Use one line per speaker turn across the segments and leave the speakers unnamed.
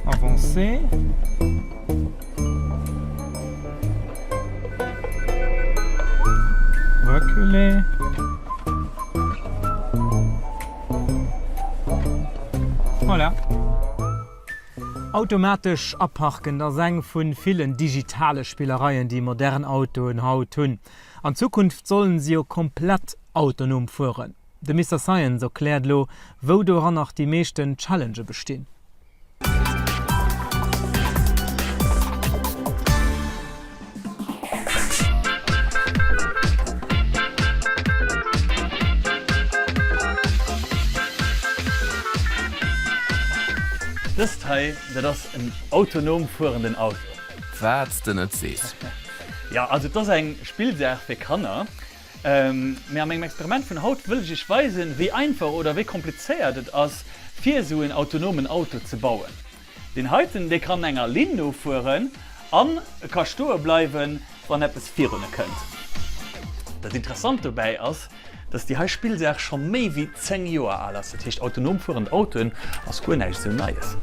Avancer. Reculer. Voilà. Automatesch aparken ass eng vu villen digitale Spillereien, déi modern Autoen haut hunn. An Zukunft sollen se jo komplett autonom fueren. De Mister Science erkläert elo, wou doran nach déi meeschten Challengë bestinn.
Dëst hei, dat ass en autonom fuerenden Auto.
Wat s de net sees.
Jo, also et ass eng Spillsaach fir Kanner. Mee a mengem Experiment vun haut wëll ech iech weisen, wéi einfach oder wéi komplizéiert et ass, fir esou en autonomen Auto ze bauen. Deen heiten, dee kann enger Linn nofueren an e ka stoe bleiwen, wann eppes virun e kënnt. Dat Interessant dobäi ass, dass déi hei Spillsaach scho méi wéi 10 Joer al ass. Dat heescht, autonom fuerend Autoen ass guer näischt esou Neies.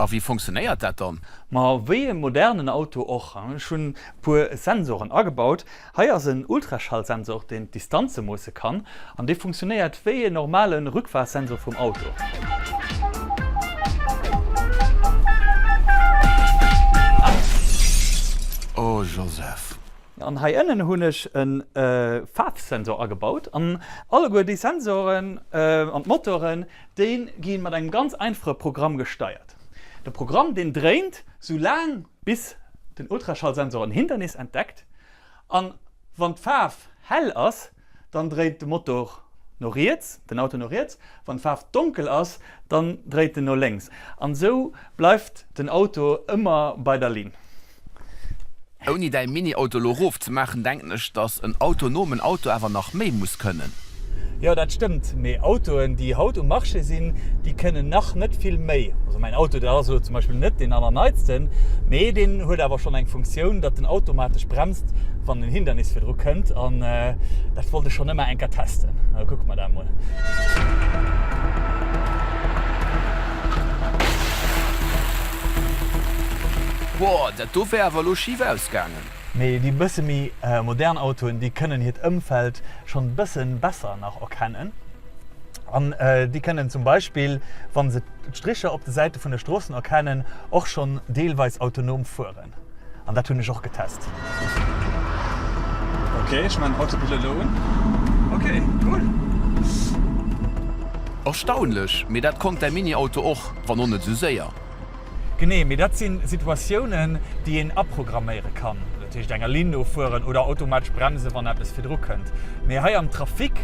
A wéi funktionéiert dat dann?
Ma wéi e modernen Auto och. Ech hunn puer Sensoren agebaut. Hei ass en Ultraschallsensor deen d'Distanze moosse kann an dee funktionéiert wéi en normale Rückfahrsensor vum Auto.
Oh Joseph.
An hei ënnen hunn ech e Faarfsensor agebaut an alleguer déi Sensoren an d'Motoren déi gi mat engem ganz einfache Programm gesteiert. De Programm deen dréint soulaang bis den Ultraschallsensor en Hindernis entdeckt, an wann d'Faarf hell ass, dann dréit de Motor no riets, den Auto no riets, wann d'Faarf donkel ass, dann dréit en no lénks, an esou bleift den Auto ëmmer bei der Linn.
Ouni däi Mini-Auto elo rof ze maachen, denken ech, dass en autonomen Auto awer nach méi muss kënnen.
Jo, dat stëmmt, mee Autoen, déi haut um Marché sinn, déi kënnen nach net vill méi. Also mäin Auto, dat ass elo zum Beispill net deen allerneitsten, mee deen huet awer schonn eng Funktioun, datt en automatesch bremst, wann en Hindernis virdru kënnt. An dat wollt ech schonn ëmmer eng Kéier testen. Da kucke mer dat emol.
Boah, dat do wär awer elo schif ausgaangen.
Mee déi bësse méi modern Autoen, déi kënnen hiert Ëmfeld schonn bësse besser nach erkennen. An déi kënnen zum Beispill, wa se d'Stricher op de Säite vun de Stroossen erkennen, och schonn deelweis autonom fueren. An dat hunn ech och getest. Ok, ech maan den Autopilot elo un. Ok, cool!
Erstaunlech, mee dat konnt däi Mini-Auto och, wann och net esou séier.
Genee, mee dat si Situatiounen, déi een aprogramméiere kann, dat heescht enger Linn nofueren oder automatesch bremsen, wann eppes virdru kënnt. Mee hei am Trafic,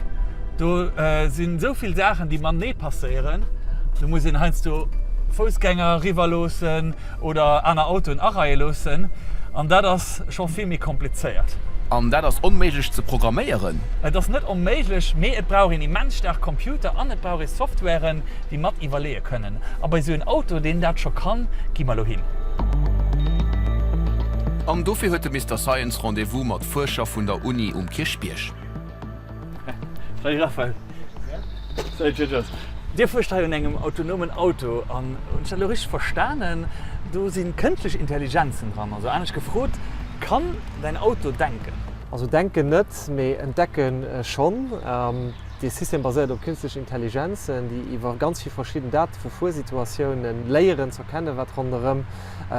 do sinn esou vill Saachen, déi matenee passéieren, do muss een heiansdo Foussgänger eriwwer loossen oder aner Autoen areie loossen an dat ass scho vill méi komplizéiert.
An dat ass onméiglech ze programméieren?
Et ass net onméiglech, mee et brauch een immens staark Computer an et brauch ee Softwaren, déi mat iwwerleeë kënnen. A bei esou en Auto, deen dat scho kann, gi mer elo hin.
An dofir huet de Mister Science Rendez-vous mat Fuerscher vun der Uni um Kierchbierg.
Salut Raphael. Salut Giorgios. Dir fuerscht hei un engem autonomen Auto an hunn ech dat elo richteg verstanen, do si kënschtlech Intelligenzen dran? Also anescht gefrot, kann däin Auto denken?
Also denken net, mee entdecken schonn. Dee System baséiert op künstlechen Intelligenzen, déi iwwer ganz vill verschidden Date vu Fuersituatiounen léieren z'erkennen, wat ronderëm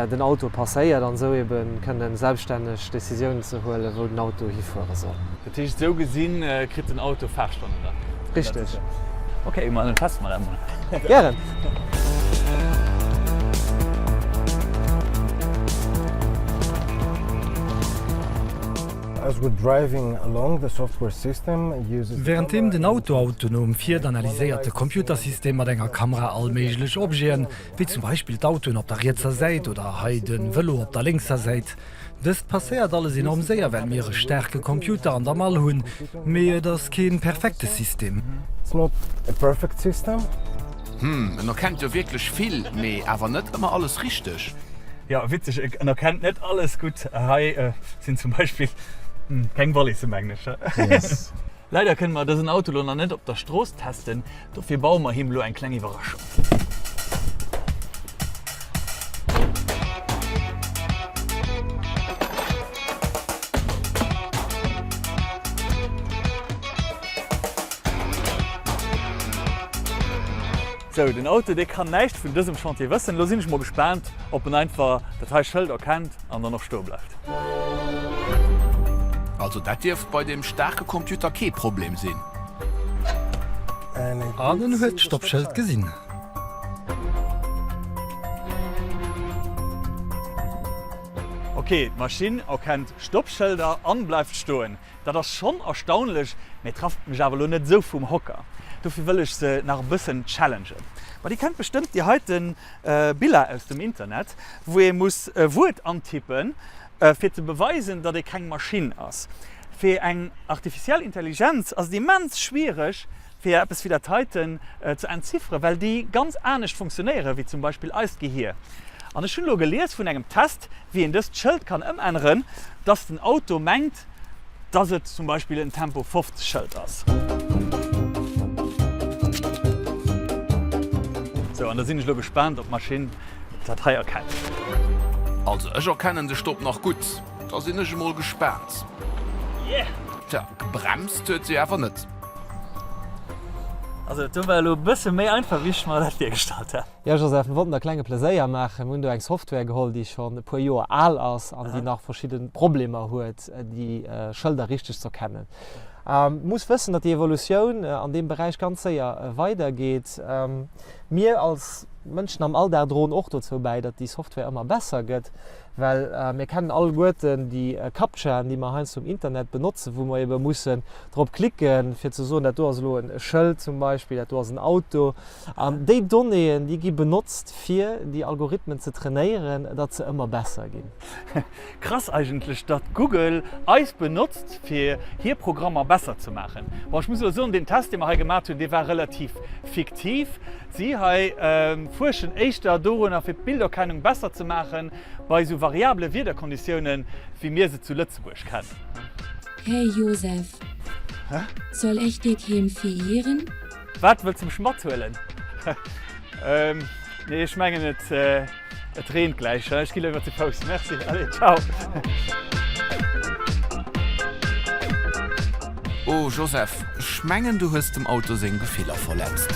den Auto passéiert an esou ebe kënnen selbststänneg Decisiounen ze huelen, wou den Auto hifuere soll.
Dat heescht, esou gesinn kritt den Auto Fahrstonnen dann?
Richteg.
Ok, ma dann teste mer dat mol.
Gären.
Wärenddeem den Auto autonom fiert, analyséiert de Computersystem mat enger Kamera all méiglech Objeten, wéi zum Beispill d'Autoen op der rietser Säit oder hei de Vëlo op der lénkser Säit. Dëst passéiert alles enorm séier, well mir e staarke Computer an der Mall hunn. Mee et ass kee perfekte System.
Hm, en erkennt jo wierklech vill, mee awer net ëmmer alles richteg.
Jo, witzeg, en erkennt net alles gutt. Hei sinn zum Beispill keng Wallisse, mengen ech.
Yes.
Leider kënne mer dësen Auto lo nach net op der Strooss testen, dofir baue mer him lo eng kleng Iwwerraschung. Sou, den Auto dee kann näischt vun dësem Chantier wëssen. Lo sinn ech mol gespaant, ob en einfach dat hei Schëld erkennt an dann och stoe bleift.
Also dat dierft bei deem staarke Computer kee Problem sinn.
An en huet d'Stoppschëld gesinn.
Ok, d'Maschinn erkennt Stoppschëlder an bleift stoen. Dat ass schonn erstaunlech, mee trafft mech awer elo net esou vum Hocker. Dofir wëll ech se nach e bëssen challengen. Ma dir kennt bestëmmt déi heiten Biller aus dem Internet, wou ee muss e Wuert antippen, fir ze beweisen, datt ee keng Maschinn ass. Fir eng artificiell Intelligenz ass et immens schwiereg, fir eppes wéi dat heiten ze entzifferen, well déi ganz anescht funktionéieren, wéi zum Beispill eist Gehier. An ech hunn elo gelies vun engem Test, wéi een dëst Schëld kann ëmänneren, dass den Auto mengt, dass et zum Beispill en Tempo 50 Schëld ass. Sou, an da sinn ech elo gespaant, ob d'Maschinn dat hei erkennt.
Also ech erkennen de Stopp nach gutt, da sinn ech emol gespaant. Tja, gebremst huet se awer net.
Also dat do war elo e bësse méi einfach wéi ech mer dat virgestallt hat.
Jo Joseph, mir wollten der e klenge Pleséier maachen. Mir hunn do eng Software geholl, déi schonn e puer Joer al ass an déi nach verschidde Problemer huet, déi Schëlder richteg z'erkennen. Muss wëssen, datt déi Evolutioun an deem Beräich ganz séier weidergeet. Mir als Mënschen am Alldag droen och dozou bäi, datt déi Software ëmmer besser gëtt. Well mir kennen alleguerten déi Captchaen, déi mer heiansdo um Internet benotzen, wou mer ebe mussen drop klicken, fir ze soen, dat do ass elo e Schëld zum Beispill, dat do ass en Auto. An déi Donnéeën, déi gi benotzt, fir déi Algorithmen ze trainéieren, datt se ëmmer besser ginn.
Krass eigentlech, datt Google eis benotzt, fir hir Programmer besser ze maachen. Bon, ech muss elo soen, deen Test, dee mer hei gemat hunn, dee war relativ fiktiv. Si hei fuerschen éischter dorunner fir d'Bilderkennung besser ze maachen bei esou variabele Wiederkonditiounen wéi mir se zu Lëtzebuerg kennen.
Hey Josef, soll ech dech heem fiieren?
Wat, wëlls de mech mathuelen? Nee, ech mengen et et reent gläich, ech gi léiwer zu Fouss. Merci, allez, ciao.
Oh Joseph, ech mengen du hues dem Auto seng Gefiller verletzt.